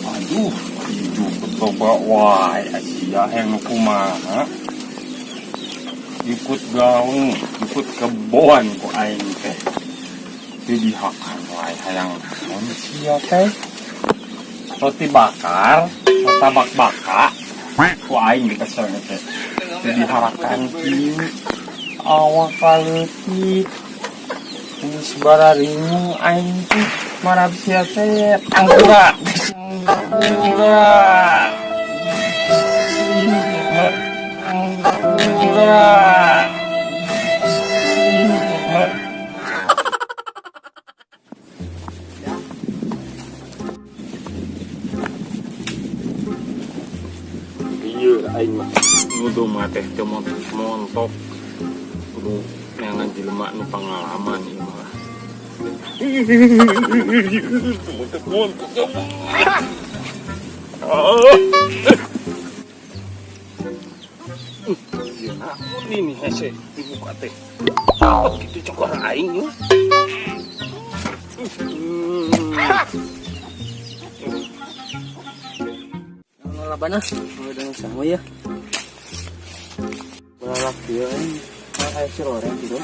Aduh, jukut loba wae sia hayang nu kumaha. Jukut gaung, jukut kebon ku aing teh. Teu dihakan wae hayang naon sia teh. Roti bakar, martabak baka, ku aing dikesel teh. Teu diharakan kieu. Awak kaleutik. Geus bararingung aing teh marab sia teh tangkura. Tangkura. Tangkura. Iya, aing mah ngudu mah teh teu montok. Kudu neangan jelema nu pangalaman ieu mah. Montok montok. Oh. Ieu naon ini hese dibuka teh. Apa gitu cokor aing yeuh. Labana, udah sama ya. Balak dia ini, kayak si Loren gitu.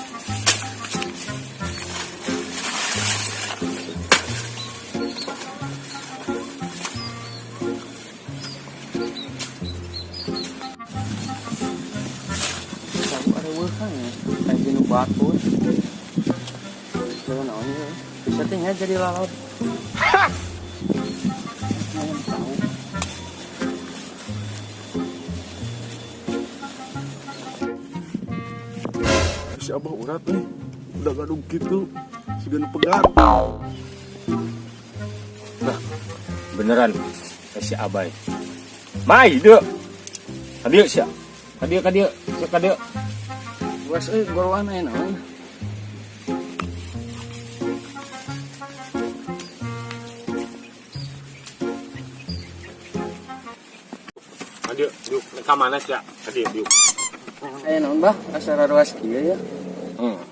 Tahu ada weuhan ya, kayak gini batu. Jangan naon ya. Bisa teh nya jadi lalap. Mau tahu. Si abah urat nih udah gadung gitu siga nu pegat. Beneran si Abai. Mai dieu. Ka dieu sia. Ka dieu ka dieu, sia ka dieu. Was euy goroan aya naon. Ka dieu, diuk. Ka mana sia? Ka dieu, diuk. Aya naon bah, asa raruas kieu ya.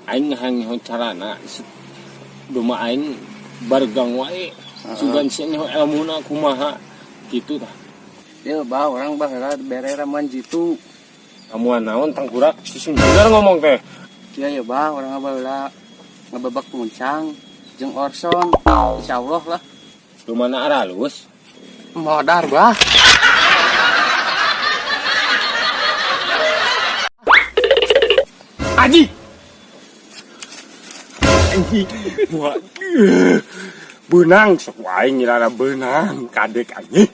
Aing hayang nyaho carana domba aing baregang wae. Sugan sia nyaho elmuna kumaha kitu tah. Ieu bah urang bah heula bere ramuan jitu. Ramuan naon tangkurak si bener ngomong teh. Ieu ya bah urang baheula ngebebek muncang jeung orson. Insyaallah lah. Domana aralus? Modar bah. Aji. Anjing. Wah. Beunang sok wae nyirana beunang kadek anjing.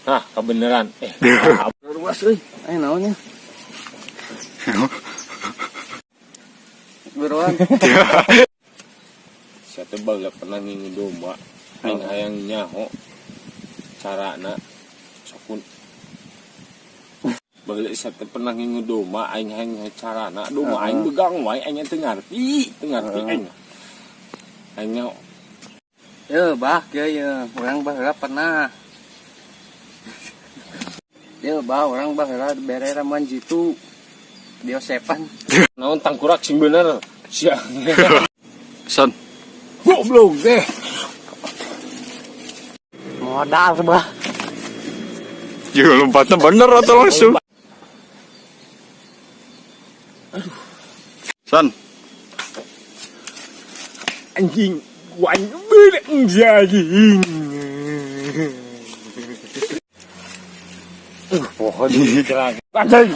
Nah, kebenaran. Ruas euy, aya naon nya? Buruan. Sia teh baheula pernah ngingu domba. Aing hayang nyaho carana sokun. Baheula sia teh pernah ngingu domba, aing hayang nyaho carana. Domba aing begang wae, aing teu ngarti, teu ngarti aing. Aing nyaho. Ye, bah, kieu ye, urang baheula pernah. Ye, bah, urang baheula bere ramuan jitu. Diosepan. Naon tangkurak sing bener. Sia. Son. Goblok teh. Modal bah. Yo lompatnya bener atau langsung? Aduh. Son. Anjing, gua bener anjing. Pohon dicerang. Anjing.